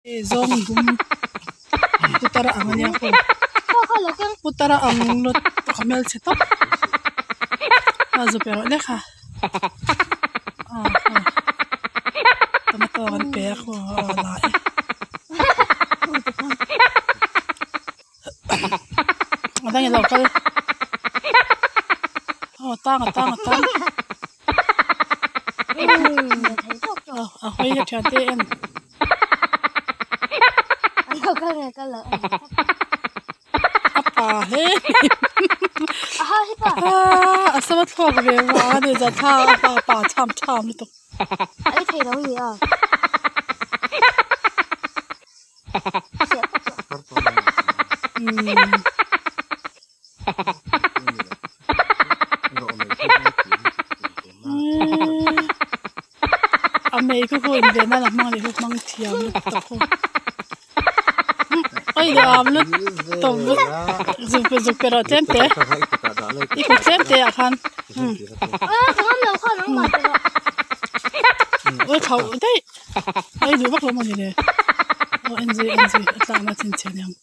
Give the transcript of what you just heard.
Zawng dum putar ang ania aw putar a ang lutuk a hmelchhe tawp a zu pe rawh le kha aw aw tomato kan pe a khaw aw la e a dang ilo kal aw a tang a tang a tang. A hawi a thian te en. A pa hle a sama thlawk ve vang a ni zan thla a pa pa chham chham lutuk. A mei khu khu in ven a la hmang leh khu hmang thiam lutuk khu oi nuam lutuk zuk zuk pe rawh tlem te i kut tlem te ah khan oi thlauh daih oi duh vak lo mawni le aw en zui en zui a tlakna chhinchhiah aniang.